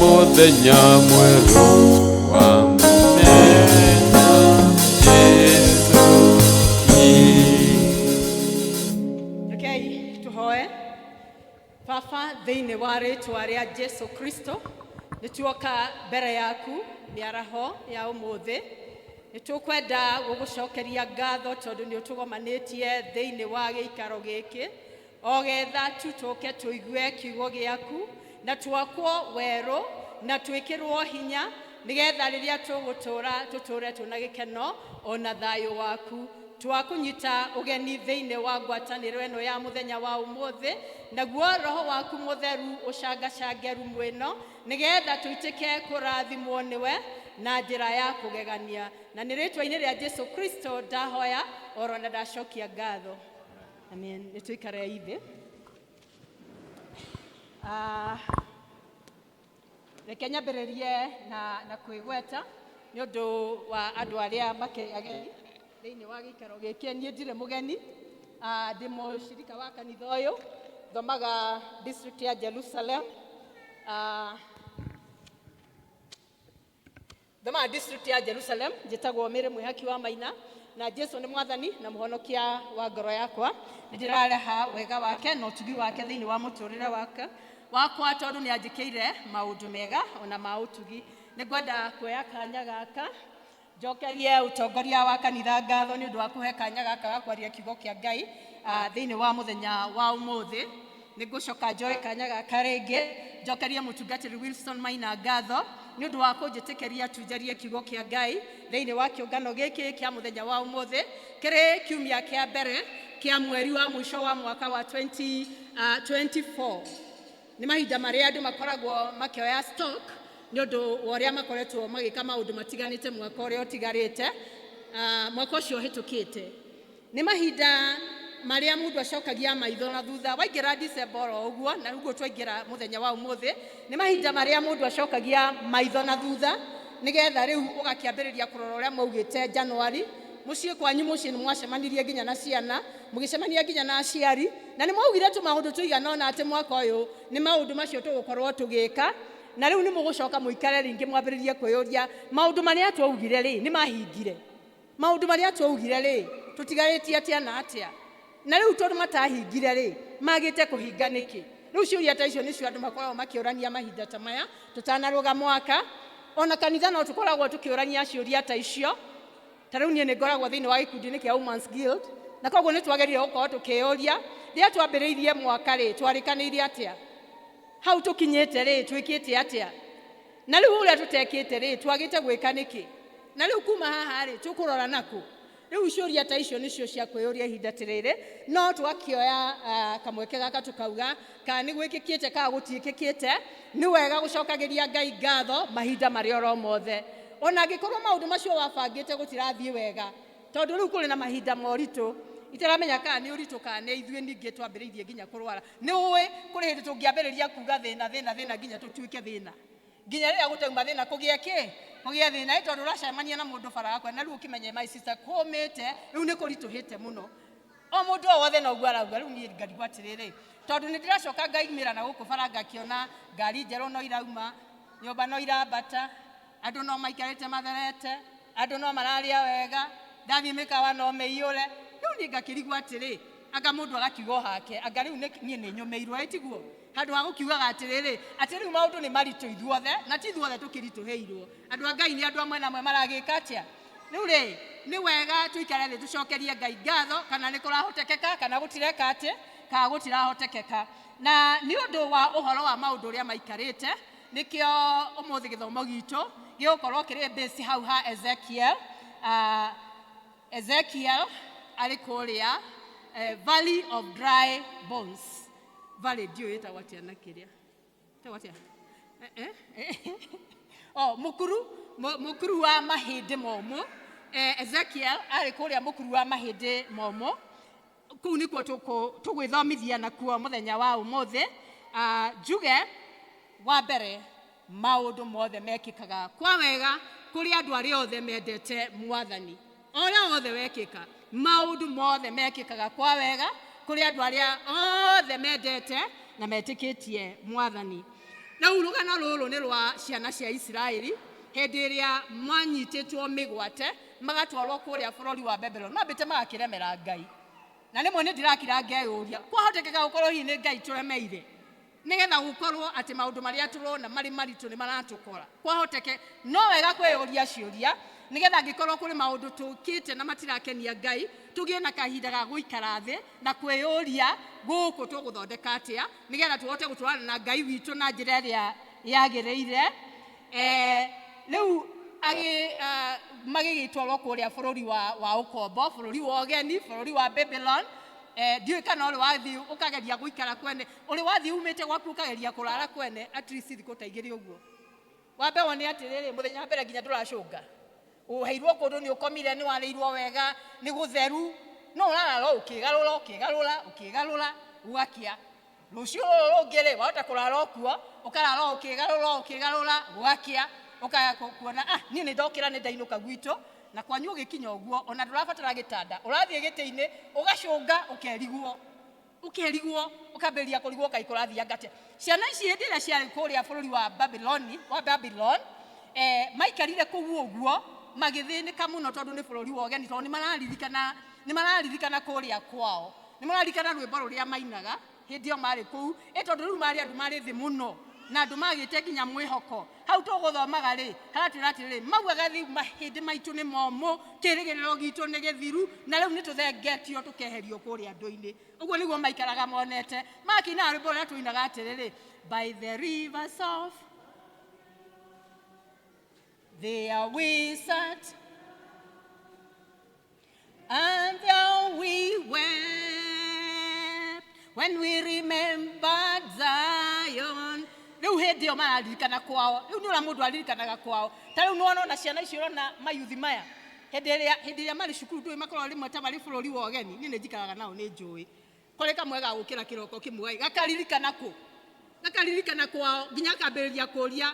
Mũthenya mwerũ wa mũmenya Jesũ. Rekei tũhoe. Baba, thĩinĩ wa rĩtwa rĩa Jesu Kristo, nĩ tuoka mbere yaku mĩaraho ya ũmũthĩ. Nĩ tũkwenda gũgũcokeria ngatho tondũ nĩ ũtũgomanĩtie thĩinĩ wa gĩikaro gĩkĩ o getha tu tũke tũigue kiugo gĩaku na twakwo werũ na twĩkĩrwo hinya nĩgetha rĩrĩa tũgũtũra tũtũre twĩna gĩkeno ona thayũ waku. Twakũnyita ũgeni thĩinĩ wa ngwatanĩro ĩno ya mũthenya wa ũmũthĩ, naguo roho waku mũtheru ũcangacange rumu ĩno nĩgetha tũitĩke kũrathimwo nĩwe na njĩra ya kũgegania, na nĩ rĩtwa-inĩ rĩa Jesu Kristo ndahoya oro na ndacokia ngatho, amen. Nĩ tũikare thĩ. Ah, reke nyambĩrĩrie na kwĩgweta nĩ ũndũ wa andũ arĩa makĩrĩ ageni thĩinĩ wa gĩikaro gĩkĩ. Niĩ ndirĩ mũgeni, ah, ndĩ mũcirika wa kanitha ũyũ, thomaga district ya Jerusalem. Ah, thomaga district ya Jerusalem. Njĩtagwo Mĩrĩ Mwĩhaki wa Maina, na Jesu nĩ mwathani na mũhonokia wa ngoro yakwa. Nĩ ndĩrareha wega wake na ũtugi wake thĩinĩ wa mũtũrĩre wake wakwa tondũ nĩ anjĩkĩire maũndũ mega ona ma ũtugi. Nĩ ngwenda kuoya kanya gaka njokerie ũtongoria wa kanitha ngatho nĩ ũndũ wa kũhe kanya gaka ga kwaria kiugo kĩa Ngai, ah, thĩinĩ wa mũthenya wa ũmũthĩ. Nĩ ngũcoka njoe kanya gaka rĩngĩ njokerie mũtungatĩri Wilson Maina ngatho nĩ ũndũ wa kũnjĩtĩkĩria tunjarie kiugo kĩa Ngai thĩinĩ wa kĩũngano gĩkĩ kĩa mũthenya wa ũmũthĩ, kĩrĩ kiumia kĩa mbere kĩa mweri wa mũico wa mwaka wa 2024. Nĩ mahinda marĩa andũ makoragwo makĩoya stock nĩ ũndũ wa ũrĩa makoretwo magĩka maũndũ matiganĩte mwaka ũrĩa ũtigarĩte, mwaka ũcio ũhĩtũkĩte. Nĩ mahinda marĩa mũndũ acokagia maitho na thutha waingĩra December oro ũguo, na ũguo twaingĩra mũthenya wa ũmũthĩ, nĩ mahinda marĩa mũndũ acokagia maitho na thutha nĩgetha rĩu ũgakĩambĩrĩria kũrora ũrĩa mwaugĩte January. Mũciĩ kwanyu, mũciĩ nĩ mwacemanirie nginya na ciana, mũgĩcemania nginya na aciari, na nĩ mwaugire tũmaũndũ tũigana ũna atĩ mwaka ũyũ nĩ maũndũ macio tũgũkorwo tũgĩka, na rĩu nĩ mũgũcoka mũikare rĩngĩ mwambĩrĩrie kwĩyũria maũndũ marĩa twaugire rĩ nĩ mahingire, maũndũ marĩa twaugire rĩ tũtigarĩtie atĩa na atĩa, na rĩu tondũ matahingire rĩ magĩte kũhinga nĩkĩ. Rĩu ciũria ta icio nĩcio andũ makoragwo makĩũrania mahinda ta maya tũtanarũga mwaka. Ona kanitha no tũkoragwo tũkĩũrania ciũria ta icio. Ta rĩu niĩ nĩ ngoragwo thĩinĩ wa gĩkundi-inĩ kĩa Women's Guild, na koguo nĩ twagĩrĩire gũkorwo tũkĩyũria rĩrĩa twambĩrĩirie mwaka rĩ twarĩkanĩire atĩa, hau tũkinyĩte rĩ twĩkĩte atĩa, na rĩu ũrĩa tũtekĩte rĩ twagĩte gwĩka nĩkĩ, na rĩu kuma haha rĩ tũkũrora nakũ. Rĩu ciũria ta icio nĩcio cia kwĩyũria ihinda ta rĩrĩ, no tũgakĩoya kamweke gaka tũkauga kana nĩ gwĩkĩkĩte kana gũtiĩkĩkĩte. Nĩ wega gũcokagĩria Ngai ngatho mahinda marĩa oro mothe, ona angĩkorwo maũndũ macio wabangĩte gũtirathiĩ wega, tondũ rĩu kũrĩ na mahinda ma ũritũ. Itaramenya kana nĩ ũritũ kana nĩ ithuĩ ningĩ twambĩrĩirie nginya kũrwara. Nĩ ũĩ kũrĩ hĩndĩ tũngĩambĩrĩria kuga thĩna thĩna thĩna nginya tũtuĩke thĩna, nginya rĩrĩa gũtauma thĩna kũgĩe kĩ kũgĩe thĩna, ĩ tondũ ũracemania na mũndũ bara yakwa na rĩu ũkĩmenye, my sister, kũmĩte rĩu nĩ kũritũhĩte mũno. O mũndũ o wothe noguo arauga. Rĩu niĩ ngarigwo atĩrĩrĩ, tondũ nĩ ndĩracoka ngaimĩra na gũkũ bara ngakĩona ngari njerũ no irauma, nyũmba no irambata, andũ no maikarĩte matherete, andũ no mararĩa wega, ndathiĩ mĩkawa no mĩiyũre. Rĩu niĩ ngakĩrigwo atĩrĩ, anga mũndũ agakiuga o hake, anga rĩu niĩ nĩ nyũmĩirwo, ĩ tiguo? Handũ ha gũkiugaga atĩrĩrĩ, atĩ rĩu maũndũ nĩ maritũ ithuothe, na ti ithuothe tũkĩritũhĩirwo. Andũ a Ngai nĩ andũ amwe na amwe maragĩka atĩa. Rĩu rĩ, nĩ wega tũikare thĩ tũcokerie Ngai ngatho kana nĩ kũrahotekeka kana gũtireka atĩ kana gũtirahotekeka. Na nĩ ũndũ wa ũhoro wa maũndũ ũrĩa maikarĩte, nĩkĩo ũmũthĩ gĩthomo gitũ gĩgũkorwo kĩrĩ base hau ha Ezekiel. Ezekiel arĩ kũrĩa Valley of Dry Bones. Valley ndiũĩ ĩtagwo atĩa na kĩrĩa ĩtagwo atĩa. Oh, mũkuru mũkuru wa mahĩndĩ momũ. Ezekiel arĩ kũrĩa mũkuru wa mahĩndĩ momũ. Kũu nĩkuo tũgwĩthomithia nakuo mũthenya wa ũmũthĩ. Njuge wa mbere, maũndũ mothe mekĩkaga kwa wega kũrĩ andũ arĩa othe mendete mwathani. O ũrĩa wothe wekĩka, maũndũ mothe mekĩkaga kwa wega kũrĩ andũ arĩa othe mendete na metĩkĩtie mwathani. Rĩu rũgano rũrũ nĩ rwa ciana cia Isiraeli hĩndĩ ĩrĩa manyitĩtwo mĩgwate magatwarwo kũrĩa bũrũri wa Babylon. Mambĩte magakĩremera Ngai, na rĩmwe nĩ ndirakira ngeyũria, kwahotekeka gũkorwo hihi nĩ Ngai tũremeire, nĩgetha gũkorwo atĩ maũndũ marĩa tũrona marĩ maritũ nĩ maratũkora. Kwahoteke no wega kwĩyũria ciũria, nĩgetha angĩkorwo kũrĩ maũndũ tũkĩte na matirakenia Ngai, tũgĩe na kahinda ga gũikara thĩ na kwĩyũria gũkũ tũgũthondeka atĩa, nĩgetha tũhote gũtwarana na Ngai witũ na njĩra ĩrĩa yagĩrĩire. Rĩu magĩgĩtwarwo kũrĩa bũrũri wa ũkombo, bũrũri wa ũgeni, bũrũri wa Babylon. Ndiũĩ kana ũrĩ wathiĩ ũkageria gũikara kwene, ũrĩ wathiĩ umĩte gwaku ũkageria kũrara kwene at least thikũ ta igĩrĩ ũguo, wambe wone atĩrĩrĩ, mũthenya wa mbere nginya ndũracũnga, ũheirwo kũndũ nĩ ũkomire, nĩ warĩirwo wega, nĩ gũtheru, no ũrarara o ũkĩgarũra ũkĩgarũra ũkĩgarũra gũgakĩa. Rũciũ rũrũ rũngĩ rĩ, wahota kũrara o kuo, ũkarara o ũkĩgarũra ũkĩgarũra gũgakĩa, ũkaya kuona niĩ nĩ ndokĩra, nĩ ndainũka gwitũ. Na kwanyu ũgĩkinya ũguo ona ndũrabatara gĩtanda, ũrathiĩ gĩtĩ-inĩ ũgacũnga, ũkerigwo ũkerigwo, ũkambĩrĩria kũrigwo kaĩ kũrathianga atĩa. Ciana ici hĩndĩ ĩrĩa ciarĩ kũrĩa bũrũri wa Babyloni, wa Babylon, maikarire kũu ũguo magĩthĩnĩka mũno, tondũ nĩ bũrũri wa ũgeni, tondũ nĩ mararirikana kũrĩa kwao, nĩ mararirikana rwĩmbo rũrĩa mainaga hĩndĩ ĩyo marĩ kũu. Ĩ tondũ rĩu marĩ andũ marĩ thĩ mũno na andũ magĩte nginya mwĩhoko. Hau tũgũthomaga rĩ, haratwĩra atĩrĩrĩ, maugaga rĩu mahĩndĩ maitũ nĩ momũ, kĩrĩgĩrĩro gitũ nĩ gĩthiru, na rĩu nĩ tũthengetio tũkeherio kũrĩa andũ-inĩ. Ũguo nĩguo maikaraga monete makĩinaga rwĩmbo rũrĩa tũinaga atĩrĩrĩ, by the rivers of there we sat and there we wept when we remembered Zion. Rĩu hĩndĩ ĩyo mararirikana kwao, rĩu nĩ ũrĩa mũndũ aririkanaga kwao. Ta rĩu nĩwona ona ciana icio ũrona mayuthi maya hĩndĩ ĩrĩa marĩ cukuru, ndũĩ makoragwo rĩmwe ta marĩ bũrũri wa ũgeni. Niĩ nĩ njikaraga nao, nĩ njũĩ kũrĩ kamwe ga gũkĩra kĩroko kĩmwe gakaririkana kũ, gakaririkana kwao, nginya akambĩrĩria kũria.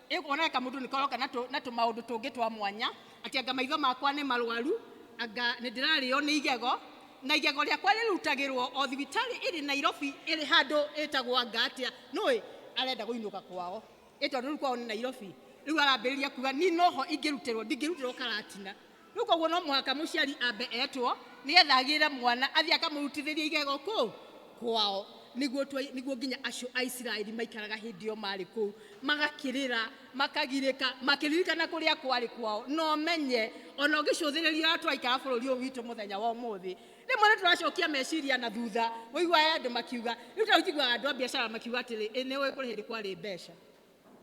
Ĩkuona kamũndũ nĩ karoka na tũmaũndũ tũngĩ twa mwanya, atĩ anga maitho makwa nĩ marwaru, anga nĩ ndĩrarĩo nĩ igego, na igego rĩakwa rĩrutagĩrwo o thibitarĩ ĩrĩ Nairobi, ĩrĩ handũ ĩtagwo anga atĩa. Nũĩ arenda kũinũka kwao, ĩ tondũ rĩu kwao nĩ Nairobi. Rĩu arambĩrĩria kuga ni noho ingĩrutĩrwo, ndingĩrutĩrwo Karatina. Rĩu koguo no mũhaka mũciari ambe etwo, nĩgetha agĩre mwana athiĩ akamũrutithĩria igego kũ kwao. Nĩguo nginya acio a Isiraeli maikaraga hĩndĩ ĩyo marĩ kũu, magakĩrĩra, makagirĩka, makĩririkana kũrĩa kwarĩ kwao. No menye ona ũngĩcũthĩrĩria ũrĩa tũraikara bũrũri ũyũ witũ mũthenya wa ũmũthĩ, rĩmwe nĩ tũracokia meciria na thutha. Ũiguaga andũ makiuga, rĩu ta njiguaga andũ a biacara makiuga atĩrĩ, ĩ nĩ ũĩ kũrĩ hĩndĩ kwarĩ mbeca,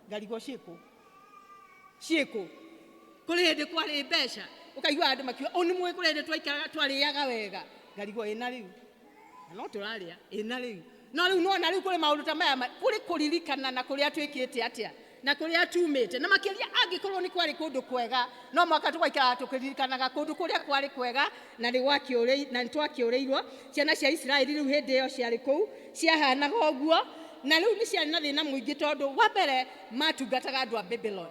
ngarigwo ciĩkũ ciĩkũ, kũrĩ hĩndĩ kwarĩ mbeca. Ũkaigua andũ makiuga ũ nĩ mũĩ kũrĩ hĩndĩ twaikaraga twarĩaga wega, ngarigwo ĩna rĩu na no tũrarĩa ĩna rĩu. No rĩu nona rĩu kũrĩ maũndũ ta maya kũrĩ kũririkana na kũrĩa twĩkĩte atĩa na kũrĩa tumĩte, na makĩria angĩkorwo nĩ kwarĩ kũndũ kwega, no mwaka tũgaikaraga tũkĩririkanaga kũndũ kũrĩa kwarĩ kwega na nĩ twakĩũrĩirwo. Ciana cia Isiraeli rĩu hĩndĩ ĩyo ciarĩ kũu ciahanaga ũguo, na rĩu nĩ ciarĩ na thĩna mũingĩ, tondũ wa mbere matungataga andũ a Babylon,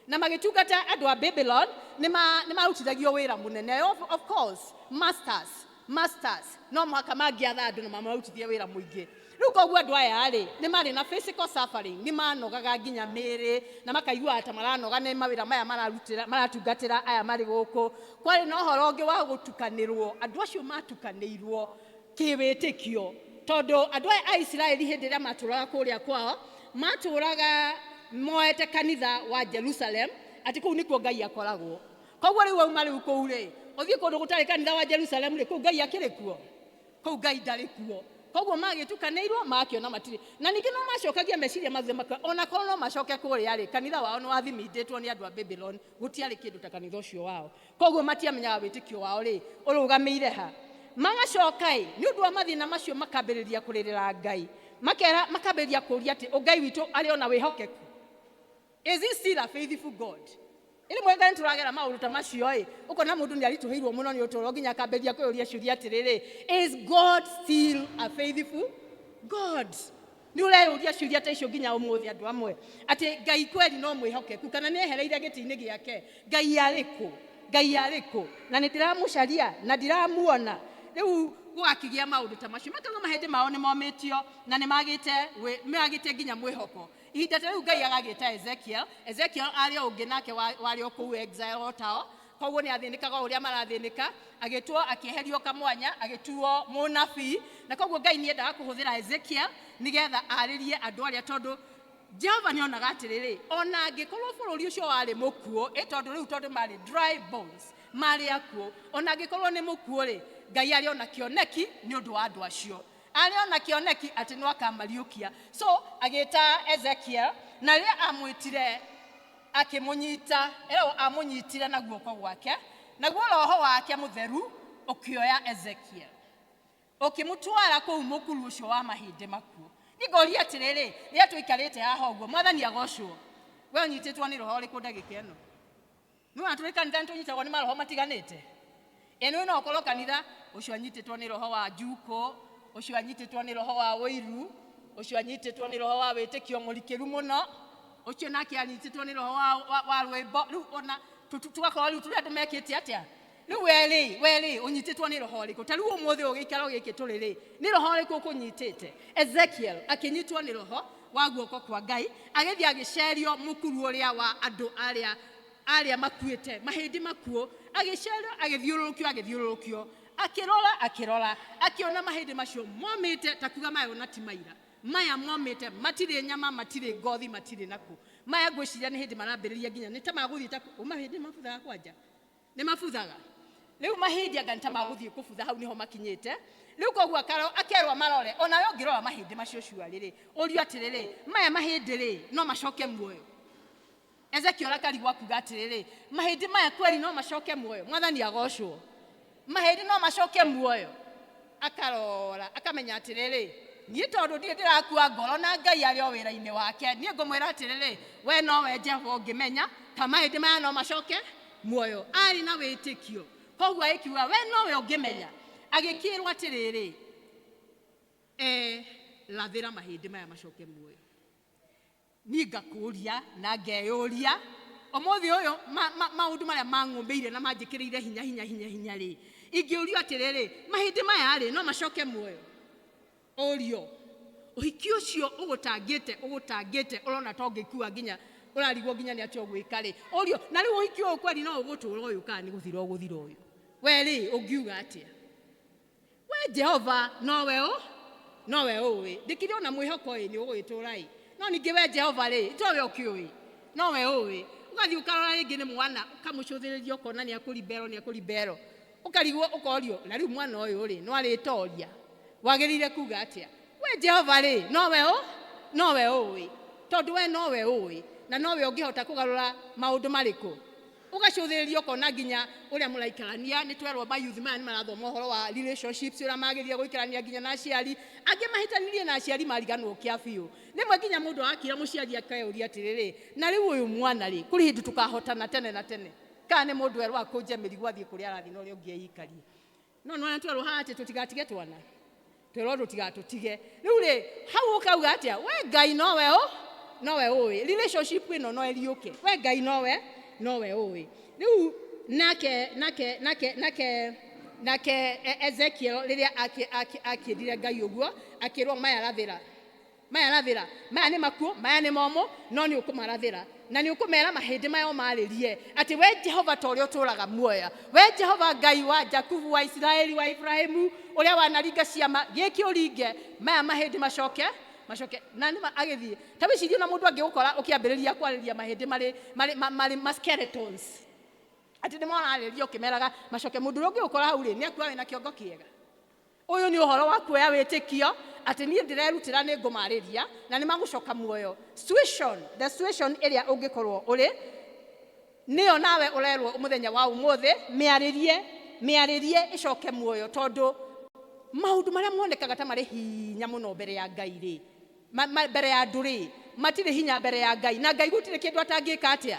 na magĩtungata andũ a Babylon nĩ marutithagio wĩra mũnene. Of course masters no mũhaka mangĩatha andũ na mamarutithie wĩra mũingĩ. Rĩu koguo andũ aya rĩ, nĩ marĩ na physical suffering, nĩ manogaga nginya mĩĩrĩ na makaiguaga ta maranoga nĩ mawĩra maya mararutĩra maratungatĩra aya marĩ gũkũ. Kwarĩ na ũhoro ũngĩ wa gũtukanĩrwo, andũ acio matukanĩirwo kĩwĩtĩkio, tondũ andũ aya a Isiraeli hĩndĩ ĩrĩa matũraga kũrĩa kwao matũraga moete kanitha wa Jerusalem atĩ kũu nĩkuo Ngai akoragwo. Koguo rĩu wauma rĩu kũu rĩ, ũthiĩ kũndũ gũtarĩ kanitha wa Jerusalem rĩ, kũu Ngai akĩrĩ kuo? Kũu Ngai ndarĩ kuo. Koguo magĩtukanĩirwo, magakĩona matirĩ na ningĩ no macokagia meciria mathutha makiuga ona korwo no macoke kũrĩa rĩ, kanitha wao nĩ wathimindĩtwo nĩ andũ a Babylon, gũtiarĩ kĩndũ ta kanitha ũcio wao. Koguo matiamenyaga wĩtĩkio wao rĩ ũrũgamĩire ha. Magacoka ĩ nĩ ũndũ wa mathĩna macio makambĩrĩria kũrĩrĩra Ngai, makera makambĩrĩria kũũria atĩ Ngai witũ arĩ ona wĩhokeku? Is he still a faithful God? Rĩmwe Ngai nĩtũragera maũndũ ta macio ĩ, ũkona mũndũ nĩ aritũhĩirwo mũno nĩ ũtũũro nginya akambĩrĩria kwĩyũria ciũria atĩrĩrĩ, is God still a faithful God? Nĩ ũreyũria ciũria ta icio nginya ũmũthĩ andũ amwe, atĩ Ngai kweli no mwĩhokeku kana nĩ ehereire gĩtĩ-inĩ gĩake? Ngai arĩ kũ? Ngai arĩ kũ? Na nĩ ndĩramũcaria na ndiramuona. Rĩu gũgakĩgĩa maũndũ ta macio, makauga mahĩndĩ mao nĩ momĩtio na nĩ magĩte nginya mwĩhoko. Ihinda ta rĩu Ngai agagĩta Ezekiel. Ezekiel arĩ o ũngĩ nake warĩ o kũu exile o tao, koguo nĩ athĩnĩkaga o ũrĩa marathĩnĩka, agĩtuo akĩeherio kamwanya, agĩtuo mũnabii. Na koguo Ngai nĩ endaga kũhũthĩra Ezekiel nĩgetha arĩrie andũ arĩa, tondũ Jehova nĩ onaga atĩrĩrĩ, ona angĩkorwo bũrũri ũcio warĩ mũkuũ, ĩ tondũ rĩu tondũ marĩ dry bones, marĩ akuũ, ona angĩkorwo nĩ mũkuũ rĩ, Ngai arĩ ona kĩoneki nĩ ũndũ wa andũ acio, arĩ ona kĩoneki atĩ no akamariũkia. So agĩta Ezekiel, na rĩrĩa amwĩtire akĩmũnyita, ĩragwo amũnyitire na guoko gwake, naguo roho wake mũtheru ũkĩoya Ezekiel ũkĩmũtwara kũu mũkuru ũcio wa mahĩndĩ makuũ. Niĩ ngoria atĩrĩrĩ, rĩrĩa tũikarĩte haha ũguo, Mwathani agocwo, we ũnyitĩtwo nĩ roho ũrĩkũ ndagĩka ĩno? Nĩwona tũrĩ kanitha nĩtũnyitagwo nĩ maroho matiganĩte. Ĩ nĩũĩ no ũkorwo kanitha ũcio anyitĩtwo nĩ roho wa njukũ, ũcio anyitĩtwo nĩ roho wa ũiru, ũcio anyitĩtwo nĩ roho wa wĩtĩkio mũrikĩru mũno, ũcio nake anyitĩtwo nĩ roho wa rwĩmbo. Rĩu ona tũgakorwo rĩu tũrĩ andũ mekĩte atĩa? Rĩu we rĩ, ũnyitĩtwo nĩ roho ũrĩkũ? Ta rĩu ũmũthĩ ũyũ gĩikaro gĩkĩ tũrĩ rĩ, nĩ roho ũrĩkũ ũkũnyitĩte? Ezekiel akĩnyitwo nĩ roho wa guoko kwa Ngai, agĩthiĩ agĩcerio mũkuru ũrĩa wa andũ arĩa makuĩte, mahĩndĩ makuũ, agĩcerio, agĩthiũrũrũkio, agĩthiũrũrũkio, akĩrora, akĩrora, akĩona mahĩndĩ macio momĩte, ta kuga maya ona ti maira, maya momĩte, matirĩ nyama, matirĩ ngothi, matirĩ nakũ. Maya ngwĩciria nĩ hĩndĩ marambĩrĩria nginya nĩ ta magũthiĩ ta mahĩndĩ mabuthaga kwanja, nĩ mabuthaga. Rĩu mahĩndĩ anga nĩ ta magũthiĩ kũbutha, hau nĩho makinyĩte. Rĩu koguo akerwo marore, onawe ũngĩrora mahĩndĩ macio cuarĩ rĩ, ũrio atĩrĩrĩ, maya mahĩndĩ rĩ, no macoke muoyo? Ezekiel akarigwo akuga atĩrĩrĩ, mahĩndĩ maya kweri no macoke muoyo? Mwathani agocwo, mahĩndĩ no macoke muoyo? Akarora akamenya atĩrĩrĩ, niĩ tondũ ndirĩ ndĩrakua ngoro na Ngai arĩ o wĩra-inĩ wake, niĩ ngũmwĩra atĩrĩrĩ, we nowe Jehova ũngĩmenya ka mahĩndĩ maya no macoke muoyo. Arĩ na wĩtĩkio, koguo agĩkiuga we nowe ũngĩmenya. Agĩkĩrwo atĩrĩrĩ, rathĩra mahĩndĩ maya macoke muoyo. Niĩ ngakũria na ngeyũria ũmũthĩ ũyũ maũndũ marĩa mang'ũmĩire na manjĩkĩrĩire hinya hinya hinya hinya rĩ, ingĩũrio atĩrĩrĩ, mahĩndĩ maya rĩ no macoke muoyo? Ũrio ũhiki ũcio ũgũtangĩte, ũgũtangĩte, ũrona ta ũngĩkua nginya ũrarigwo nginya nĩ atĩa ũgwĩka rĩ, ũrio na rĩu ũhiki ũyũ kweri no ũgũtũra ũyũ kana nĩ gũthira ũgũthira ũyũ? We rĩ ũngiuga atĩa? We Jehova nowe ũ, nowe ũĩ, ndĩkĩrĩ ona mwĩhoko ĩ nĩ ũgũgĩtũra ĩ, no ningĩ we Jehova rĩ towe ũkĩũĩ, nowe ũĩ. Ũgathiĩ ũkarora rĩngĩ nĩ mwana, ũkamũcũthĩrĩria ũkona nĩ akũribero, nĩ akũribero, ũkarigwo ũkorio na rĩu mwana ũyũ rĩ no arĩtoria, wagĩrĩire kuga atĩa? We Jehova rĩ nowe ũ, nowe ũĩ, tondũ we nowe ũĩ na nowe ũngĩhota kũgarũra maũndũ marĩkũ. Ũgacũthĩrĩria ũkona nginya ũrĩa mũraikarania, nĩ twerwo mayouth maya nĩ marathoma ũhoro wa relationships, ũrĩa magĩrĩire gũikarania nginya na aciari. Angĩ mahĩtanirie na aciari mariganwo kĩa biũ. Rĩmwe nginya mũndũ akira mũciari akeyũria atĩrĩrĩ, na rĩu ũyũ mwana rĩ, kũrĩ hĩndĩ tũkahotana tene na tene, kana nĩ mũndũ werwo akũnje mĩrigo athiĩ kũrĩa arathiĩ na ũrĩa ũngĩ eikarie. No nĩwona twerwo haha atĩ tũtigatige twana, twerwo tũtigatũtige. Rĩu rĩ, hau ũkauga atĩa? We Ngai nowe ũ, nowe ũĩ, relationship ĩno no ĩriũke, we Ngai nowe, nowe ũĩ. Rĩu nake, nake, nake, nake, nake Ezekiel rĩrĩa akĩrire Ngai ũguo, akĩrwo maya rathĩra, maya rathĩra, maya nĩ makuũ, maya nĩ momũ, no nĩ ũkũmarathĩra na nĩ ũkũmera mahĩndĩ maya ũmarĩrie atĩ we Jehova ta ũrĩa ũtũũraga muoya, we Jehova Ngai wa Jakubu, wa Isiraeli, wa Ibrahimu, ũrĩa wanaringa ciama, gĩkĩ ũringe maya mahĩndĩ macoke, macoke. Na nĩma agĩthiĩ. Ta wĩcirie na mũndũ angĩgũkora ũkĩambĩrĩria kwarĩria mahĩndĩ marĩ ma skeletons, atĩ nĩ mararĩria ũkĩmeraga macoke. Mũndũ ũrĩa ũngĩgũkora hau rĩ, nĩ akua wĩna kĩongo kĩega. Ũyũ nĩ ũhoro wa kuoya wĩtĩkio atĩ niĩ ndĩrerutĩra nĩ ngũmarĩria na nĩ magũcoka muoyo. Situation, the situation ĩrĩa ũngĩkorwo ũrĩ nĩyo nawe ũrerwo mũthenya wa ũmũthĩ, mĩarĩrie, mĩarĩrie ĩcoke muoyo, tondũ maũndũ marĩa monekaga ta marĩ hinya mũno mbere ya Ngai rĩ, mbere ya andũ rĩ, matirĩ hinya mbere ya Ngai, na Ngai gũtirĩ kĩndũ atangĩka atĩa,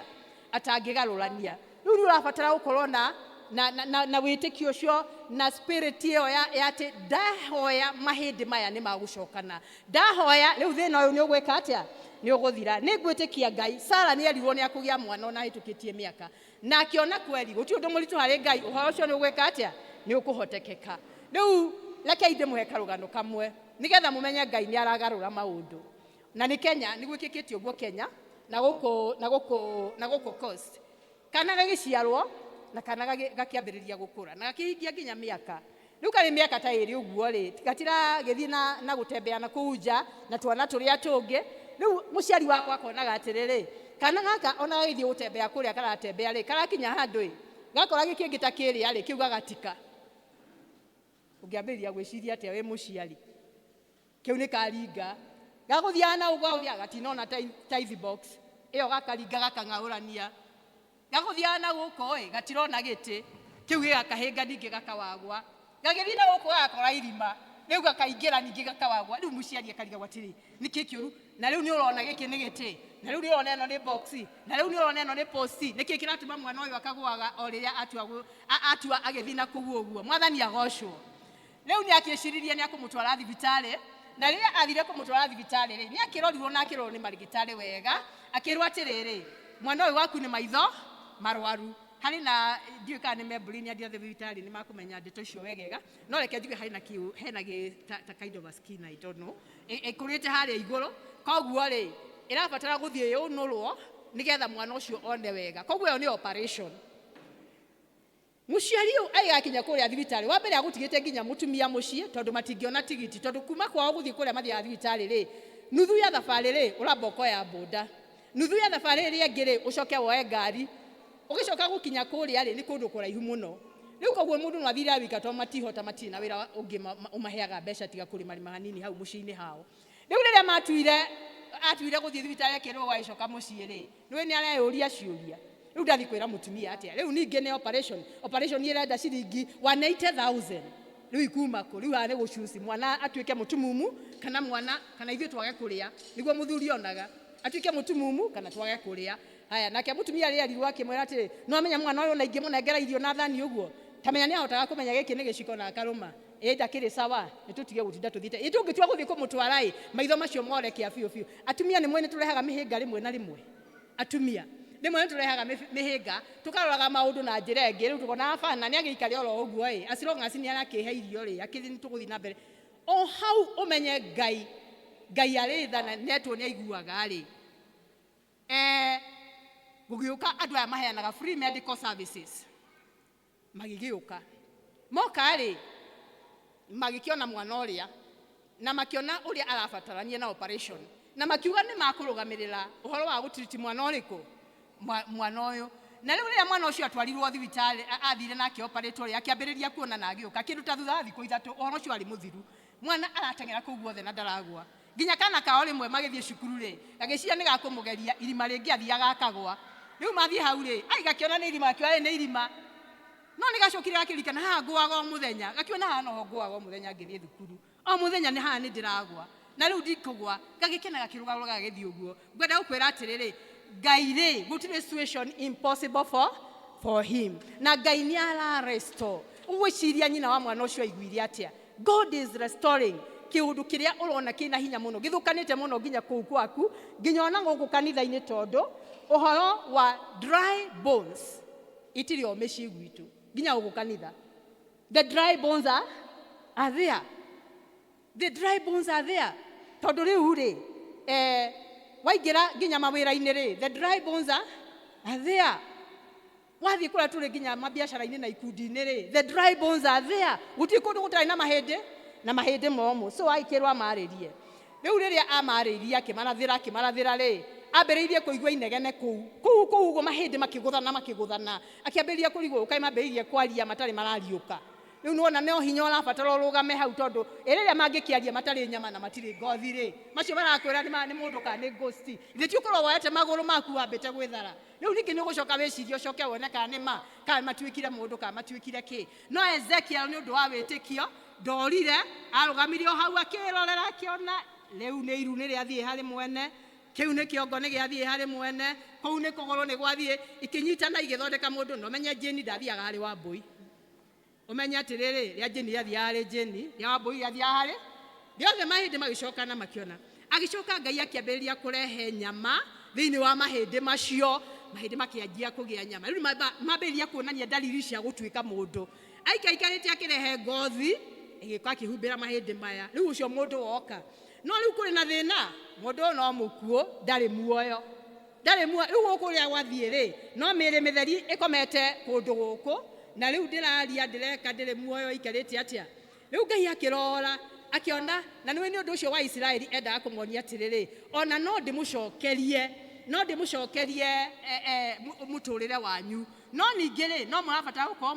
atangĩgarũrania. Rĩu nĩ ũrabatara gũkorwo na wĩtĩkio ũcio na spirit ĩyo ya atĩ ndahoya mahĩndĩ maya nĩ magũcokana, ndahoya rĩu thĩna ũyũ nĩ ũgwĩka atĩa, nĩ ũgũthira. Nĩ ngwĩtĩkia Ngai. Sara nĩ erirwo nĩ akũgĩa mwana ona ahĩtũkĩtie mĩaka, na akĩona kweri gũtirĩ ũndũ mũritũ harĩ Ngai, ũhoro ũcio nĩ ũgwĩka atĩa, nĩ ũkũhotekeka. Rĩu rekei ndĩmũhe karũgano kamwe nĩgetha mũmenye Ngai nĩ aragarũra maũndũ. Na nĩ Kenya nĩ gwĩkĩkĩte ũguo Kenya na gũkũ na gũkũ na gũkũ coast. Kana gagĩciarwo na kana gakĩambĩrĩria gũkũra na gakĩhingia nginya mĩaka rĩu karĩ mĩaka ta ĩrĩ ũguo rĩ, gatiragĩthiĩ na gũtembea na kũu nja na twana tũrĩa tũngĩ. Rĩu mũciari wakwa akonaga atĩrĩrĩ, kana gaka ona gagĩthiĩ gũtembea kũrĩa karatembea rĩ, karakinya handũ ĩ gakora gĩkĩngĩ ta kĩrĩa rĩ, kĩu gagatika. Ũngĩambĩrĩria gwĩciria atĩa wĩ mũciari? Kĩu nĩ karinga gagũthiaga na ũguo gagũthiaga gatinona tithe box ĩyo, gakaringa gakang'aũrania, gagũthiaga na gũkũ ĩ gatirona gĩtĩ kĩu gĩgakahĩnga, ningĩ gakawagwa, gagĩthiĩ na gũkũ gagakora irima rĩu gakaingĩra, ningĩ gakawagwa. Rĩu mũciari akarigagwo atĩrĩ, nĩkĩ kĩũru? Na rĩu nĩ ũrona gĩkĩ nĩ gĩtĩ, na rĩu nĩ ũrona ĩno nĩ box, na rĩu nĩ ũrona ĩno nĩ post. Nĩkĩ kĩratũma mwana ũyũ akagũaga o rĩrĩa atua agĩthiĩ na kũu ũguo? Mwathani agocwo. Rĩu nĩ akĩciririe nĩ akũmũtwara thibitarĩ, na rĩrĩa athire kũmũtwara thibitarĩ rĩ, nĩ akĩrorirwo na akĩrorwo nĩ marigĩtarĩ wega, akĩrwo atĩrĩrĩ, mwana ũyũ waku nĩ maitho marwaru harĩ na ndiũĩ kana nĩ membrain. Andũ othe thibitarĩ nĩ makũmenya ndeto icio wegega, no reke njuge harĩ na kĩu hena gĩ ta kind of a skin, I don't know, ĩkũrĩte harĩa igũrũ, koguo rĩ ĩrabatara gũthiĩ yũnũrwo nĩgetha mwana ũcio one wega, koguo ĩyo nĩ operation. Mũciari ũyũ agĩgakinya kũrĩa thibitarĩ, wa mbere agũtigĩte nginya mũtumia mũciĩ tondũ matingĩona tigiti, tondũ kuma kwao gũthiĩ kũrĩa mathiaga thibitarĩ rĩ, nuthu ya thabarĩ rĩ ũramba ũkoya boda, nuthu ya thabarĩ ĩrĩa ĩngĩ rĩ ũcoke woe ngari, ũgĩcoka gũkinya kũrĩa rĩ nĩ kũndũ kũraihu mũno. Rĩu koguo mũndũ no athire wika tondũ matihota, matirĩ na wĩra ũngĩ ũmaheaga mbeca tiga kũrĩmarĩma hanini hau mũciĩ-inĩ hao. Rĩu rĩrĩa matuire atuire gũthiĩ thibitarĩ akĩrwo agĩcoka mũciĩ rĩ, nĩwe nĩ areyũria ciũria, rĩu ndathiĩ kwĩra mũtumia atĩa? Rĩu ningĩ nĩ operation, operation ĩrenda ciringi 180,000. Rĩu ikuma kũ? Rĩu haha nĩ gũcuci mwana atuĩke mũtumumu kana mwana kana ithuĩ twage kũrĩa, nĩguo mũthuri onaga atuĩke mũtumumu kana twage kũrĩa. Haya, nake mũtumia rĩrĩa erirwo akĩmwĩra atĩrĩ, no amenya mwana ũyũ na ingĩmũnengera irio na thani ũguo, tamenya nĩ ahotaga kũmenya gĩkĩ nĩ gĩciko na akarũma ĩ ndakĩrĩ sawa, nĩ tũtige gũtinda tũthiĩte ĩ tũngĩtua gũthiĩ kũmũtwara ĩ maitho macio more kĩa biũ biũ. Atumia nĩ mwene tũrehaga mĩhĩnga rĩmwe na rĩmwe, atumia rĩmwe nĩ tũrehaga mĩhĩnga, tũkaroraga maũndũ na njĩra ĩngĩ. Rĩu tũkona bana nĩ agĩikare oro ũguo ĩ as long as nĩ arakĩhe irio rĩ, akĩthiĩ nĩ tũgũthiĩ na mbere o hau. Ũmenye Ngai, Ngai arĩ tha na netwo nĩ aiguaga rĩ. Gũgĩũka andũ aya maheanaga free medical services, magĩgĩũka moka rĩ, magĩkĩona mwana ũrĩa na makĩona ũrĩa arabatarania na operation, na makiuga nĩ makũrũgamĩrĩra ũhoro wa gũtiriti mwana ũrĩkũ, mwana ũyũ. Na rĩu rĩrĩa mwana ũcio atwarirwo thibitarĩ, athire na akĩoperĩtwo rĩ, akĩambĩrĩria kuona na agĩũka kĩndũ ta thutha wa thikũ 3, ũhoro ũcio warĩ mũthiru. Mwana arateng'era kũu guothe na ndaragwa. Nginya kana kao rĩmwe magĩthiĩ cukuru rĩ, gagĩciria nĩ gakũmũgeria irima rĩngĩ, athiaga akagwa. Rĩu mathiĩ hau rĩ, ai gakĩona nĩ irima, gakiuga nĩ irima, no nĩ gacokire gakĩririkana haha ngũaga o mũthenya, gakiona haha noho ngũaga o mũthenya ngĩthiĩ thukuru, o mũthenya nĩ haha nĩ ndĩragwa, na rĩu ndikũgwa. Gagĩkena, gakĩrũgarũga, gagĩthiĩ ũguo. Ngwenda gũkwĩra atĩrĩrĩ, Ngai rĩ, gũtirĩ situation impossible for him, na Ngai nĩ ara restore. Ũgwĩciria nyina wa mwana ũcio aiguire atĩa? God is restoring kĩũndũ kĩrĩa ũrona kĩna hinya mũno, gĩthũkanĩte mũno, nginya kũu gwaku, nginya ona gũkũ kanitha-inĩ, tondũ ũhoro wa dry bones itirĩ o mĩciĩ gwitũ, nginya gũkũ kanitha the dry bones are there, the dry bones are there, tondũ rĩu rĩ waingĩra nginya mawĩra-inĩ rĩ, the dry bones are there. Wathiĩ kũrĩa tũrĩ nginya mabiacara-inĩ na ikundi-inĩ rĩ, the dry bones are there. Gũtirĩ kũndũ gũtarĩ na mahĩndĩ na mahĩndĩ momũ. So agĩkĩrwo amarĩrie. Rĩu rĩrĩa amarĩirie, akĩmarathĩra, akĩmarathĩra rĩ, ambĩrĩirie kũigua inegene kũu kũu kũu ũguo, mahĩndĩ makĩgũthana makĩgũthana, akĩambĩrĩria kũrigwo ũkaĩ mambĩrĩirie kwaria matarĩ marariũka. Rĩu nĩwona no hinya ũrabatara ũrũgame hau, tondũ ĩrĩrĩa mangĩkĩaria matarĩ nyama na matirĩ ngothi rĩ, macio marakwĩra nĩ mũndũ kana nĩ ghost? Ithe ti ũkorwo woete magũrũ maku wambĩte gwĩthara? Rĩu ningĩ nĩ ũgũcoka wĩcirie, ũcoke wone kana nĩ ma, kana matuĩkire mũndũ, kana matuĩkire kĩ. No Ezekiel nĩ ũndũ wa wĩtĩkio ndorire, arũgamire o hau akĩrorera, akĩona rĩu nĩ iru nĩ rĩathiĩ harĩ mwene, kĩu nĩ kĩongo nĩ gĩathiĩ harĩ mwene, kũu nĩ kũgũrũ nĩ gwathiĩ, ikĩnyitana igĩthondeka mũndũ. Na ũmenye Jane ndathiaga harĩ Wambũi, ũmenye atĩrĩrĩ, rĩa Jane rĩathiaga harĩ Jane, rĩa Wambũi rĩathiaga harĩ rĩothe. Mahĩndĩ magĩcokana makĩona, agĩcoka Ngai akĩambĩrĩria kũrehe nyama thĩinĩ wa mahĩndĩ macio, mahĩndĩ makĩanjia kũgĩa nyama. Rĩu mambĩrĩria kuonania dalili cia gũtuĩka mũndũ. Aikaikarĩte akĩrehe ngothi ĩgĩũka akĩhumbĩra mahĩndĩ maya. Rĩu ũcio mũndũ woka. No rĩu kũrĩ na thĩna, mũndũ ũyũ no mũkuũ, ndarĩ muoyo, ndarĩ muoyo. Rĩu gũkũ ũrĩa gwathiĩ rĩ, no mĩĩrĩ mĩtheri ĩkomete kũndũ gũkũ, na rĩu ndĩraria ndĩreka ndĩrĩ muoyo, ikarĩte atĩa? Rĩu Ngai akĩrora akĩona, na nĩwe nĩ ũndũ ũcio wa Isiraeli endaga kũmonia atĩrĩrĩ, ona no ndĩmũcokerie, no ndĩmũcokerie mũtũrĩre wanyu, no ningĩ rĩ, no mũrabatara gũkorwo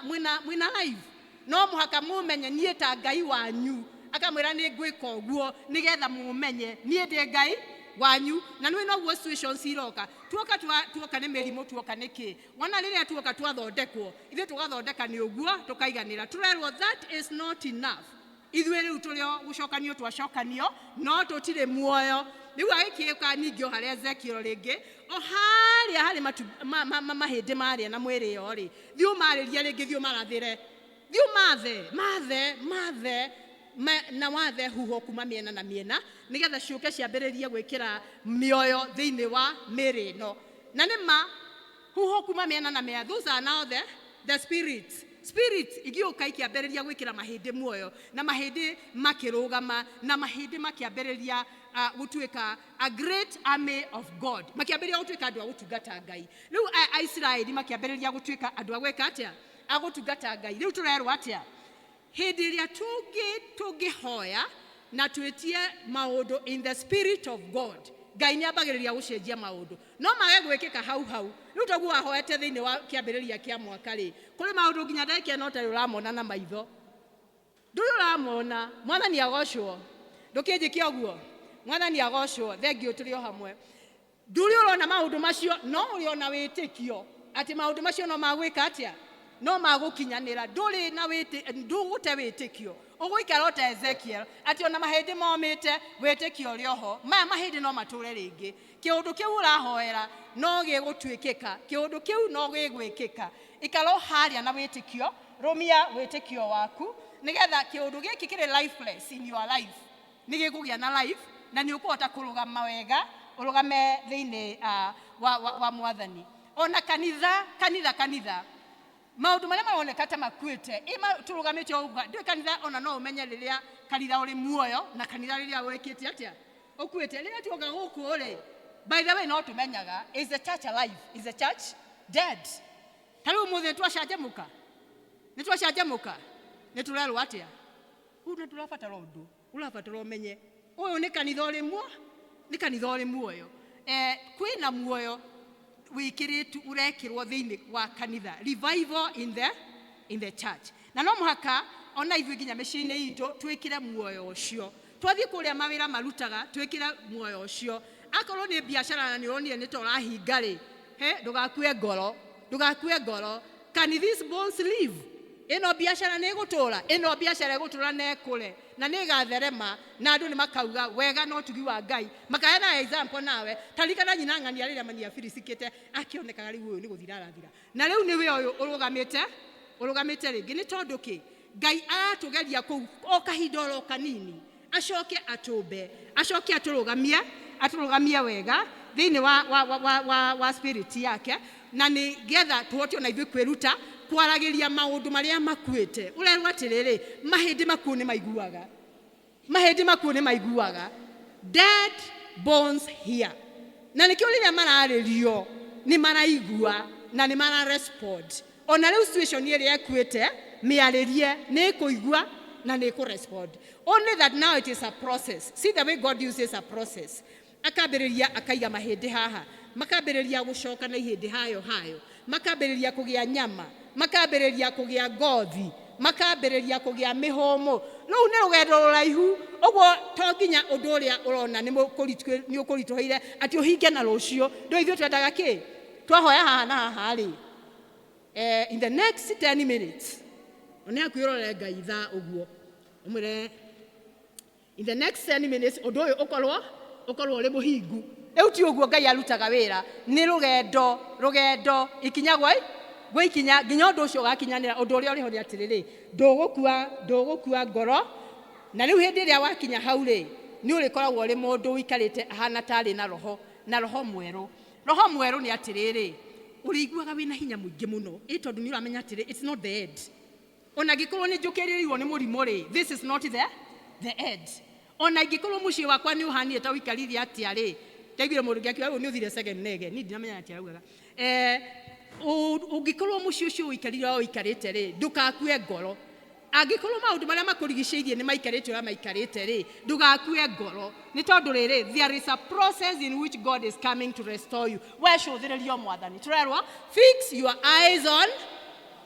mwĩna life. No mũhaka mũmenye niĩ ta Ngai wanyu. Akamwĩra nĩ ngwĩka ũguo nĩgetha mũmenye niĩ ndĩ Ngai wanyu. Na nĩwe noguo situations iroka, tuoka tuoka nĩ mĩrimũ, tuoka nĩ kĩ, wona rĩrĩa tuoka twathondekwo, ithuĩ tũgathondeka nĩ ũguo tũkaiganĩra, tũrerwo that is not enough. Ithuĩ rĩu tũrĩ o gũcokanio twacokanio, no tũtirĩ muoyo. Rĩu agĩkĩũka ningĩ o harĩa Ezekiel rĩngĩ, o harĩa harĩ mahĩndĩ marĩa na mwĩrĩ ĩyo rĩ, thiĩ ũmarĩrie rĩngĩ, thiĩ ũmarathĩre, thiĩ ũmathe mathe mathe na wathe huho kuma mĩena na mĩena, nĩgetha ciũke ciambĩrĩrie gwĩkĩra mĩoyo thĩinĩ wa mĩĩrĩ ĩno. Na nĩ ma huho kuma mĩena na mĩena, those are now the spirits. Spirits igĩũka ikĩambĩrĩria gwĩkĩra mahĩndĩ muoyo, na mahĩndĩ makĩrũgama, na mahĩndĩ makĩambĩrĩria gũtuĩka a great army of God, makĩambĩrĩria gũtuĩka andũ a gũtungata Ngai. Rĩu Aisiraeli makĩambĩrĩria gũtuĩka andũ a gwĩka atĩa? A gũtungata Ngai. Rĩu tũrerwo atĩa? Hĩndĩ ĩrĩa tũngĩhoya na twĩtie maũndũ in the spirit of God, Ngai nĩ ambagĩrĩria gũcenjia maũndũ, no mage gwĩkĩka hau hau. Rĩu toguo wahoete thĩinĩ wa kĩambĩrĩria kĩa mwaka rĩ, kũrĩ maũndũ nginya ndagĩka ĩno ũtarĩ ũramona na maitho, ndũrĩ ũramona. Mwathani agocwo. Ndũkĩnjĩke ũguo. Mwathani agocwo. Thengiũ, tũrĩ o hamwe. Ndũrĩ ũrona maũndũ macio, no ũrĩ ona wĩtĩkio atĩ maũndũ macio no magwĩka atĩa? No magũkinyanĩra. Ndũrĩ na ndũgũte wĩtĩkio, ũgũikara o ta Ezekiel, atĩ ona mahĩndĩ momĩte, wĩtĩkio ũrĩ oho, maya mahĩndĩ no matũre rĩngĩ. Kĩũndũ kĩu ũrahoera no gĩgũtuĩkĩka, kĩũndũ kĩu no gĩgwĩkĩka. Ikara o harĩa na wĩtĩkio, rũmia wĩtĩkio waku, nĩgetha kĩũndũ gĩkĩ kĩrĩ lifeless in your life nĩ gĩkũgĩa na life, na nĩ ũkũhota kũrũgama wega, ũrũgame thĩinĩ wa Mwathani. Ona kanitha, kanitha, kanitha, maũndũ marĩa maroneka ta makuĩte, tũrũgamĩte o ũguo, ndũĩ kanitha ona no ũmenye rĩrĩa kanitha ũrĩ muoyo na kanitha rĩrĩa ũrĩkĩte atĩa, ũkuĩte. Rĩrĩa tuoka gũkũ rĩ, by the way, no tũmenyaga, is the church alive, is the church dead? Ta rĩu ũmũthĩ nĩ twacanjamũka, nĩ twacanjamũka, nĩ tũrerwo atĩa? Rĩu nĩ tũrabatara ũndũ, ũrabatara ũmenye ũyũ nĩ kanitha ũrĩ muo, nĩ kanitha ũrĩ muoyo. Kwĩna muoyo wĩkĩrĩtwo, ũrekĩrwo thĩinĩ wa kanitha, revival in the church. Na no mũhaka ona ithuĩ nginya mĩciĩ-inĩ itũ twĩkĩre muoyo ũcio. Twathiĩ kũrĩa mawĩra marutaga, twĩkĩre muoyo ũcio. Akorwo nĩ biacara na nĩ ũronire nĩ ta ũrahinga rĩ, he ndũgakue ngoro, ndũgakue ngoro. Can these bones live? Ĩno biacara nĩ ĩgũtũra, ĩno biacara ĩgũtũra na ĩkũre na nĩ ĩgatherema, na andũ nĩ makauga wega na ũtugi wa Ngai, makaheana example. Nawe taririkana nyina ng'ania rĩrĩa mani abiricikĩte, akĩonekaga rĩu ũyũ nĩ gũthira arathira, na rĩu nĩwe ũyũ ũrũgamĩte, ũrũgamĩte rĩngĩ. Nĩ tondũ kĩ? Ngai aratũgeria kũu o kahinda oro kanini, acoke atũmbe, acoke atũrũgamie, atũrũgamie wega thĩinĩ wa spirit yake, na nĩ getha tũhote ona ithuĩ kwĩruta kwaragĩria maũndũ marĩa makuĩte. Ũrerwo atĩrĩrĩ, mahĩndĩ makuũ nĩ maiguaga, mahĩndĩ makuũ nĩ maiguaga. Dead bones here, na nĩkĩo rĩrĩa mararĩrio nĩ maraigua na nĩ mararespond. Ona rĩu situation ĩrĩa ĩkuĩte, mĩarĩrie, nĩ ĩkũigua na nĩ ĩkũrespond. Only that now it is a process. See the way God uses a process. Akambĩrĩria akaiga mahĩndĩ haha, makambĩrĩria gũcoka na ihĩndĩ hayo hayo, makambĩrĩria kũgĩa nyama, makambĩrĩria kũgĩa ngothi, makambĩrĩria kũgĩa mĩhũmũ. Rũu nĩ rũgendo rũraihu ũguo, to nginya ũndũ ũrĩa ũrona nĩ ũkũritũhĩire atĩ ũhinge na rũciũ. Ndũ ithuĩ twendaga kĩ? Twahoya haha na haha rĩ, in the next 10 minutes, one hakuhĩ ũrore Ngai thaa ũguo, ũmwĩre in the next 10 minutes ũndũ ũyũ ũkorwo ũrĩ mũhingu. Rĩu ti ũguo Ngai arutaga wĩra, nĩ rũgendo, rũgendo, ikinya gwa ikinya, nginya ũndũ ũcio ũgakinyanĩra. Ũndũ ũrĩa ũrĩho nĩ atĩrĩrĩ, ndũgũkua ngoro. Na rĩu hĩndĩ ĩrĩa wakinya hau rĩ, nĩ ũrĩkoragwo ũrĩ mũndũ ũikarĩte ahana tarĩ na roho, na roho mwerũ. Roho mwerũ nĩ atĩrĩrĩ, ũrĩiguaga wĩna hinya mũingĩ mũno, ĩ tondũ nĩ ũramenya atĩrĩ, it's not the end. Ona angĩkorwo nĩ njũkĩrĩirwo nĩ mũrimũ rĩ, this is not the end. Ona ingĩkorwo mũciĩ wakwa nĩ ũhanire ta ũikarire atĩa rĩ, ndaiguire mũndũ ũngĩ akiuga, "Ũyũ nĩ ũthire segemnege." Niĩ ndinamenya atĩa araugaga. Ũngĩkorwo mũciĩ ũcio ũikarire o ũikarĩte rĩ, ndũgakue ngoro. Angĩkorwo maũndũ marĩa makũrigicĩirie nĩ maikarĩte ũrĩa maikarĩte rĩ, ndũgakue ngoro. Nĩ tondũ rĩrĩ, there is a process in which God is coming to restore you. We cũthĩrĩria Mwathani. Tũrerwo, fix your eyes on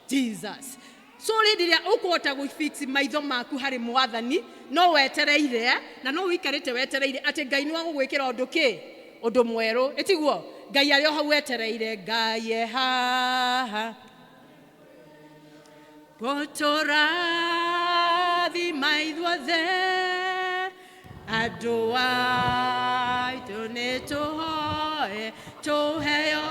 Jesus. So hĩndĩ ĩrĩa ũkũhota gũ-fix maitho maku harĩ Mwathani, no wetereire, na no ũikarĩte wetereire atĩ Ngai nĩ wagũgwĩkĩra ũndũ kĩ? Ũndũ mwerũ. Ĩtiguo? Ngai arĩ o hau wetereire. Ngai e haha. Gũtũrathima ithuothe, andũ aitũ nĩ tũhoe tũheo.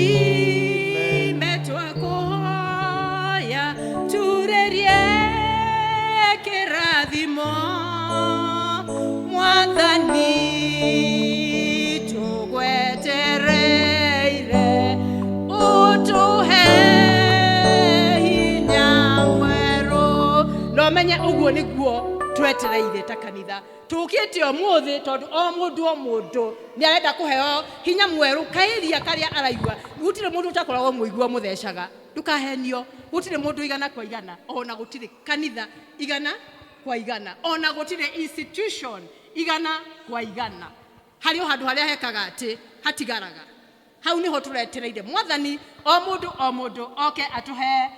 Tũrathime twakũhoya, turĩrie kĩrathimo. Mwathani tũgwetereire, ũtũhe hinya mwerũ. Na ũmenye ũguo nĩguo twetereire ta kanitha. Tũkĩte ũmũthĩ tondũ o mũndũ o mũndũ nĩ arenda kũheo hinya mwerũ kaĩria karĩa araigua. Gũtirĩ mũndũ ũtakoragwo mũigua mũthecaga, ndũkahenio. Gũtirĩ mũndũ igana kwa igana, ona gũtirĩ kanitha igana kwa igana, ona gũtirĩ institution igana kwa igana. Harĩ o handũ harĩa hekaga atĩ hatigaraga. Hau nĩho tũretereire Mwathani o mũndũ o mũndũ oke atũhe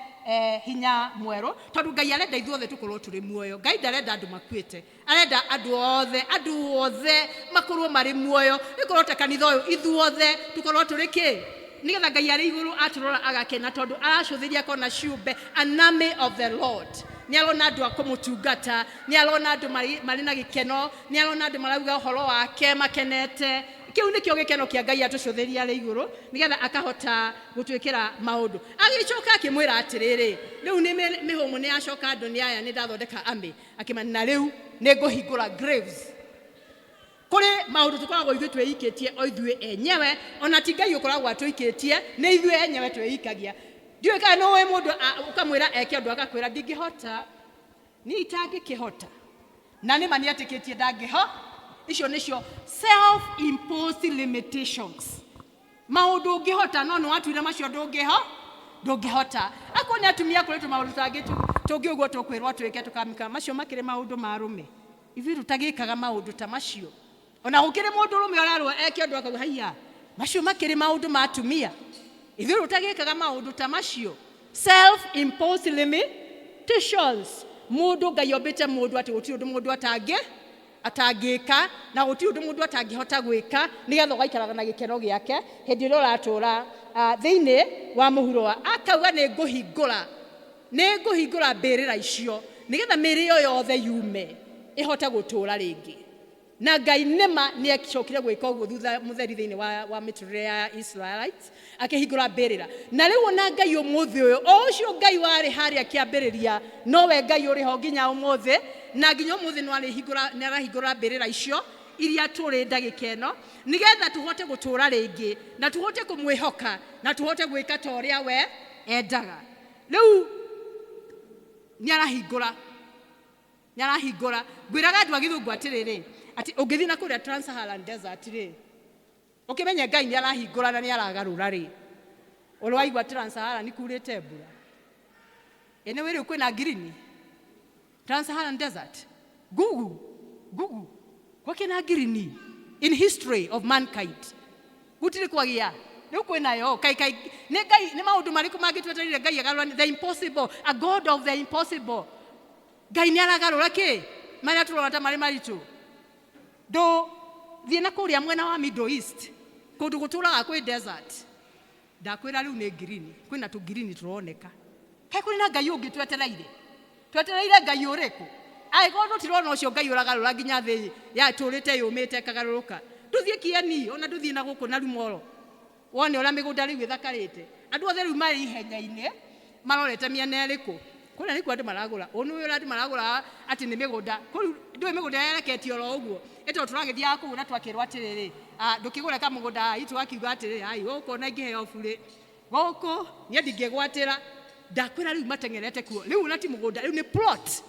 hinya mwerũ, tondũ Ngai arenda ithuothe tũkorwo tũrĩ muoyo. Ngai ndarenda andũ makuĩte, arenda andũ othe, andũ othe makorwo marĩ muoyo. Ĩkorwo ta kanitha ũyũ ithuothe tũkorwo tũrĩ kĩ, nĩgetha Ngai arĩ igũrũ atũrora agakena, tondũ aracũthĩria akona ciũmbe, an army of the Lord. Nĩ arona andũ a kũmũtungata, nĩ arona andũ marĩ na gĩkeno, nĩ arona andũ marauga ũhoro wake makenete. Kĩu nĩkĩo gĩkeno kĩa Ngai atũcũthĩria arĩ igũrũ, nĩgetha akahota gũtwĩkĩra maũndũ. Agĩcoka akĩmwĩra atĩrĩrĩ, rĩu nĩ mĩhũmũ nĩ yacoka, andũ nĩ aya, nĩ ndathondeka army. Akĩmwĩra, na rĩu nĩ ngũhingũra graves. Kũrĩ maũndũ tũkoragwo ithuĩ twĩikĩtie o ithuĩ enyewe, ona ti Ngai ũkoragwo atũikĩtie, nĩ ithuĩ enyewe twĩikagia. Ndiũĩ kana nĩ ũĩ mũndũ ũkamwĩra eke ũndũ agakwĩra ndingĩhota, niĩ itangĩkĩhota. Na nĩ ma nĩ etĩkĩtie ndangĩho. Icio nĩcio self-imposed limitations. Maũndũ ũngĩhota no nĩ watuire macio ndũngĩhota. Akorwo nĩ atumia kũrĩ tũmaũndũ tangĩ tũngĩ ũguo tũkwĩrwo twĩke tũkamĩka, macio makĩrĩ maũndũ ma arũme. Ithuĩ tũtagĩkaga maũndũ ta macio. Ona gũkĩrĩ mũndũ ũrũme ũrerwo eke ũndũ akauga haiya, macio makĩrĩ maũndũ ma atumia. Ithuĩ tũtagĩkaga maũndũ ta macio. Self-imposed limitations. Mũndũ Ngai ombĩte mũndũ atĩ gũtirĩ ũndũ mũndũ atangĩka, na gũtirĩ ũndũ mũndũ atangĩhota gwĩka, nĩgetha ũgaikaraga na gĩkeno gĩake hĩndĩ ĩrĩa ũratũra thĩinĩ wa mũhuro wa. Akauga nĩ ngũhingũra mbĩrĩra icio nĩgetha mĩĩrĩ ĩyo yothe yume ĩhote gũtũra rĩngĩ. Na Ngai nĩma nĩ acokire gwĩka ũguo thutha mũtheri thĩinĩ wa mĩtũrĩre ya Israelites, akĩhingũra mbĩrĩra. Na rĩu ona Ngai ũmũthĩ ũyũ, o ũcio Ngai warĩ harĩa kĩambĩrĩria, nowe Ngai ũrĩ ho nginya ũmũthĩ, na nginya ũmũthĩ no arĩhingũra, nĩ arahingũra mbĩrĩra icio iria tũrĩ ndagĩka ĩno, nĩgetha tũhote gũtũra rĩngĩ, na tũhote kũmwĩhoka, na tũhote gwĩka ta ũrĩa we endaga. Rĩu nĩ arahingũra, nĩ arahingũra. Ngwĩraga andũ a gĩthũngũ atĩrĩrĩ, atĩ ũngĩthiĩ na kũrĩa Trans-Saharan Desert rĩ, ũkĩmenye Ngai nĩ arahingũra na nĩ aragarũra rĩ. Ũrĩ waigua Trans-Saharan kurĩte mbura? Ĩ nĩ wĩrĩ kwĩna ngirini? Trans-Saharan Desert. Gugu, gugu. Gwakĩna ngirini in history of mankind. Gũtirĩ kwagĩa. Rĩu kwĩnayo. Kai, kai, nĩ Ngai, nĩ maũndũ marĩkũ mangĩ twetereire Ngai agarũra? The impossible, a God of the impossible. Ngai nĩ aragarũra kĩ? Marĩa tũrona ta marĩ maritũ. Ndũ thiĩ na kũrĩa mwena wa Middle East, kũndũ gũtũraga kwĩ desert. Ndakwĩra rĩu nĩ ngirini, kwĩna tũngirini tũroneka. Kaĩ kũrĩ na Ngai ũngĩ twetereire? Twetereire Ngai ũrĩkũ? Angĩkorwo tũtirona ũcio Ngai ũragarũra nginya thĩ yatũrĩte yũmĩte ĩkagarũrũka. Ndũthiĩ Kieni, ona ndũthiĩ na gũkũ na Rumoro. Wone ũrĩa mĩgũnda rĩu ĩthakarĩte. Andũ othe rĩu marĩ ihenya-inĩ, marorete mĩena ĩrĩkũ? Kũrĩa nĩkuo andũ maragũra. Ũũ nĩ ũrĩa andũ maragũra atĩ nĩ mĩgũnda. Kũu ndũĩ mĩgũnda yereketio oro ũguo. Ĩ tondũ tũragĩthiaga kũgũra twakĩrwo atĩrĩrĩ, ndũkĩgũre kamũgũnda ai, tũgakiuga atĩrĩrĩ, ai, gũkũ ona ingĩheo burĩ. Gũkũ niĩ ndingĩgwatĩra. Ndakwĩra rĩu mateng'erete kuo rĩu ona ti mũgũnda, rĩu nĩ plot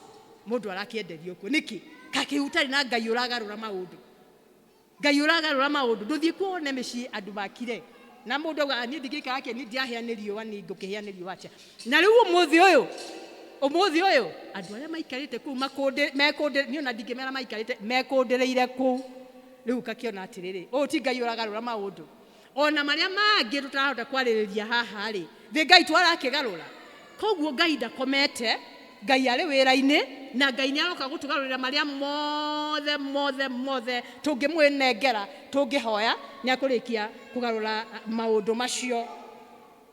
mũndũ arakĩenderio kuo. Nĩkĩ kakĩ ũtarĩ na Ngai ũragarũra maũndũ? Ngai ũragarũra maũndũ, ndũthiĩ kuo wone mĩciĩ andũ makire na mũndũ augaga niĩ ndingĩikara kĩ, niĩ ndirahĩa nĩ riũa, niĩ ngũkĩhĩa nĩ riũa atĩa? Na rĩu ũmũthĩ ũyũ, ũmũthĩ ũyũ andũ arĩa maikarĩte kũu makũndĩ mekũndĩ, niĩ ona ndingĩmera maikarĩte mekũndĩrĩire kũu. Rĩu ũgakĩona atĩrĩrĩ, ũyũ ti Ngai ũragarũra maũndũ. Ona marĩa mangĩ tũtarahota kwarĩrĩria haha rĩ, thĩ Ngai twarakĩgarũra. Koguo Ngai ndakomete, Ngai arĩ wĩra-inĩ, na Ngai nĩ aroka gũtũgarũrĩra marĩa mothe mothe mothe tũngĩmwĩnengera, tũngĩhoya nĩ akũrĩkia kũgarũra maũndũ macio.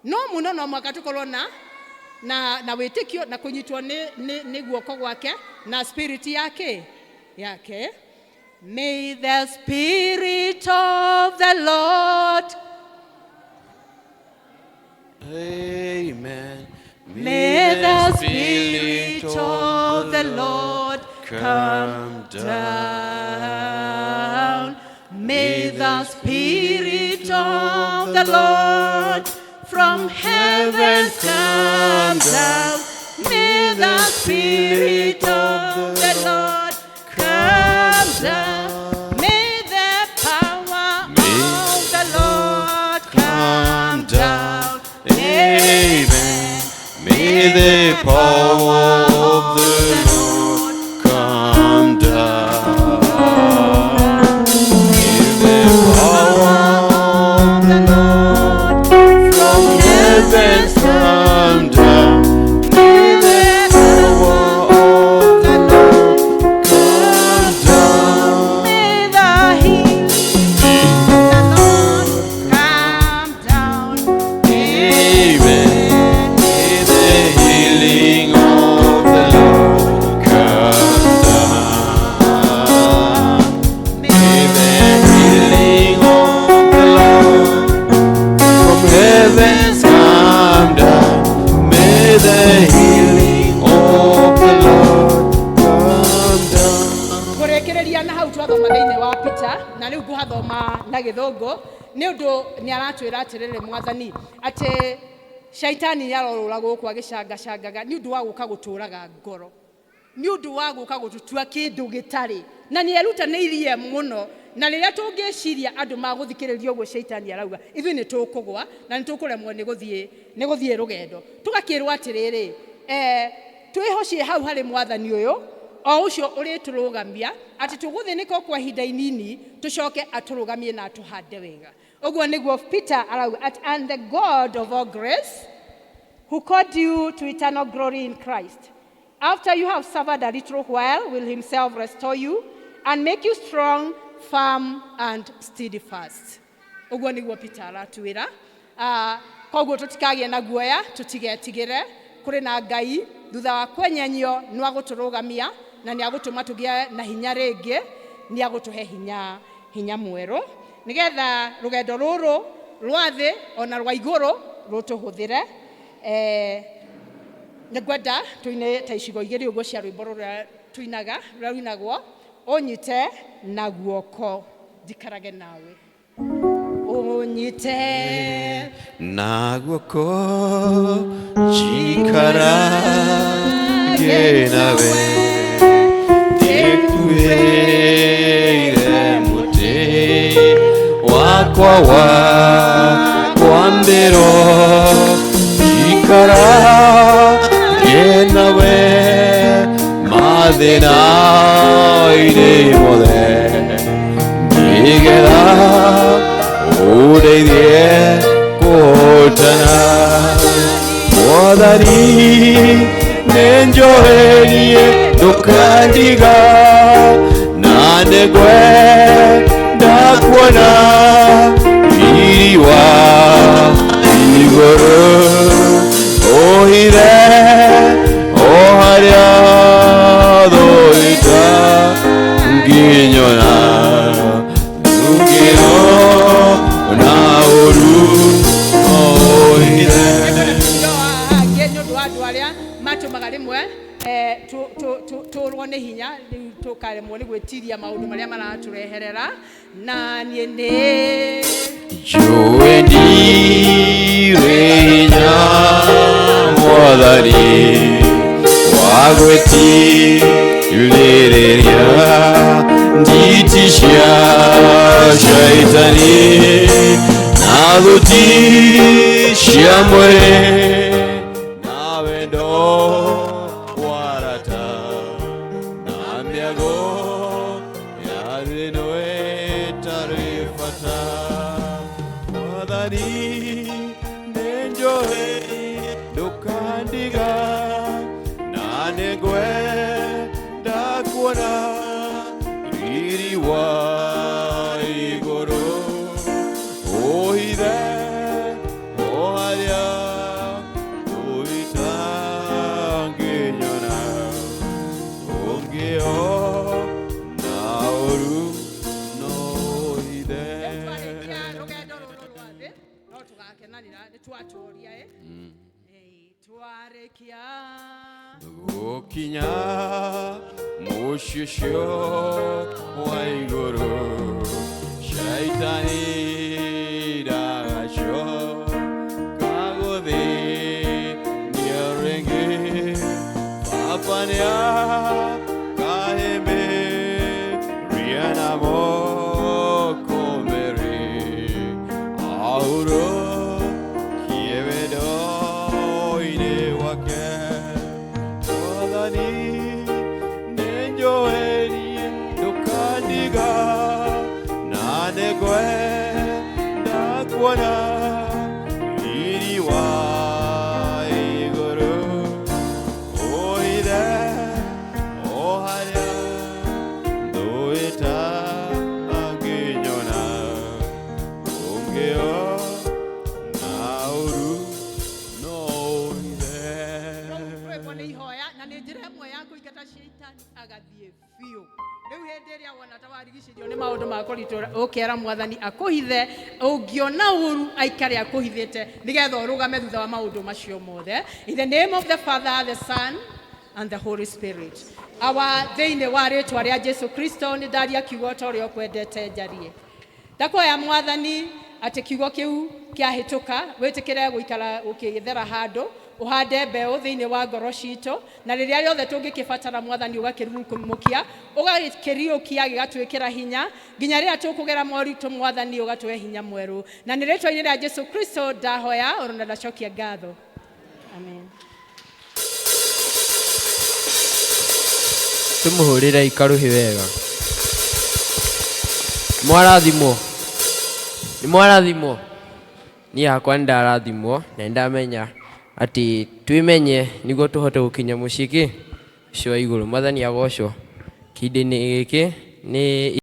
No mũno no mũhaka tũkorwo na wĩtĩkio na kũnyitwo nĩ guoko gwake na spirit yake yake. May the spirit of the Lord. Amen. May the spirit of the Lord come down. May the spirit of the Lord from heaven come down. May the spirit of the Lord come down. May the power of the Lord come down. Amen. May the power of the Lord come down. May the power of the Lord from heaven come down. May the power of the Lord come down. May the healing of the Lord come down. Amen. May the healing of the Lord come down. May the healing of the Lord from heavens come down. May the healing of the Lord come down. Kũrĩkĩrĩria na hau twathoma thĩinĩ wa Peter, na rĩu ngũhathoma na Gĩthũngũ nĩ ũndũ nĩ aratwĩra atĩrĩrĩ, Mwathani atĩ shaitani nĩ arorũra gũkũ agĩcangacangaga nĩ ũndũ wa gũka gũtũraga ngoro, nĩ ũndũ wa gũka gũtũtua kĩndũ gĩtarĩ, na nĩ erutanĩirie mũno. Na rĩrĩa tũngĩciria andũ magũthikĩrĩria ũguo shaitani arauga, ithuĩ nĩ tũkũgwa na nĩ tũkũremwo nĩ gũthiĩ rũgendo. Tũgakĩrwo atĩrĩrĩ, twĩhocie hau harĩ Mwathani ũyũ o ũcio ũrĩtũrũgamia, atĩ tũgũthĩnĩka o kwa ihinda inini, tũcoke atũrũgamie na atũhande wega. Ũguo nĩguo Peter arauga at, and the God of all grace, who called you to eternal glory in Christ, after you have suffered a little while, will himself restore you and make you strong, firm and steadfast. Ũguo nĩguo Peter aratwĩra. Koguo tũtikagĩe na guoya, tũtigetigĩre, kũrĩ na Ngai thutha wa kwenyenyio nĩ agũtũrũgamia na nĩ agũtũma tũgĩe na hinya rĩngĩ, nĩ agũtũhe hinya, hinya mwerũ, nĩgetha rũgendo rũrũ rwa thĩ ona rwa igũrũ rũtũhũthĩre. Nĩ ngwenda tũine ta icigo igĩrĩ ũguo cia rwĩmbo rũrĩa tũinaga, rũrĩa rũinagwo, ũnyite na guoko njikarage nawe, ũnyite na guoko njikarage nawe, ndĩkuĩire mũtĩ wakwa wa kwambĩrwo, njikarage nawe mathĩna-inĩ mothe, nĩgetha ũndeithie kũhotana. Mwathani nĩnjoherie, ndũkandiga, na nĩngwenda kuona riri wa igũrũ, ũhithe o harĩa thũita nginyona, ndũngĩona ũru ũhithe. Angĩ nĩ ũndũ wa andũ arĩa matũmaga rĩmwe tũrwo nĩ hinya, rĩu tũkaremwo nĩ gwĩtiria maũndũ marĩa maratũreherera. Na niĩ nĩ njũĩ ndirĩ hinya. Mwathani wa gwĩtirĩrĩria nditi cia shaitani na thuti cia mwĩrĩ na wendo warata na mĩago ya thĩ ĩno ĩtarĩ bata. Mwathani, nĩnjũĩ ndũkandiga, na nĩngwenda kuona riri wa igũrũ. Ũhithe o harĩa ũitangĩnyona, ũngĩona ũru no ũhithe. Rĩu twarĩkia rũgendo rũrũ rwa thĩ no tũgakenanĩra nĩ twatũria ĩ. Ĩĩ, twarĩkia gũkinya mũciĩ ũcio wa igũrũ, shaitani ndagacoka gũthĩnia rĩngĩ. Baba nĩakahĩmbĩria na moko merĩ, ahurũkie wendo-inĩ wake. Mwathani, nĩnjũĩ ndũkandiga, na nĩngwenda kuona riri wa igũrũ. Ũhithe o harĩa thũ ĩtangĩnyona, ũngĩona ũru no ũhithe. Rwĩmbo nĩ ihoya na nĩ njĩra ĩmwe ya kũingata caitani agathiĩ biũ. Rĩu hĩndĩ ĩrĩa wona ta warigicĩrio nĩ maũndũ ma kũritũra, ũkera Mwathani akũhithe, ũngĩona ũru aikare akũhithĩte nĩgetha ũrũgame thutha wa maũndũ macio mothe. In the name of the Father, the Son and the Holy Spirit. Awa, thĩinĩ wa rĩtwa rĩa Jesu Kristo, nĩ ndaria kiugo ta ũrĩa ũkwendete njarie. Ndakoya Mwathani atĩ kiugo kĩu kĩahĩtũka wĩtĩkĩre gũikara ũkĩgĩthera handũ ũhande mbeũ thĩinĩ wa ngoro citũ, na rĩrĩa rĩothe tũngĩkĩbatara, Mwathani, ũgakĩrurumũkia, ũgakĩriũkia, gĩgatwĩkĩra hinya nginya rĩrĩa tũkũgera moritũ. Mwathani, ũgatũhe hinya mwerũ, na nĩ rĩtwa-inĩ rĩa Jesu Kristo ndahoya ona ndacokia ngatho. Amen. Tũmũhũrĩre ikaruhi wega. Mwarathimwo, nĩ mwarathimwo. Niĩ hakwa nĩ ndarathimwo na nĩ ndamenya atĩ twĩmenye nĩguo tũhote gũkinya mũciĩ kĩ ũcio wa igũrũ. Mwathani agocwo. Kĩhinda-inĩ gĩkĩ nĩ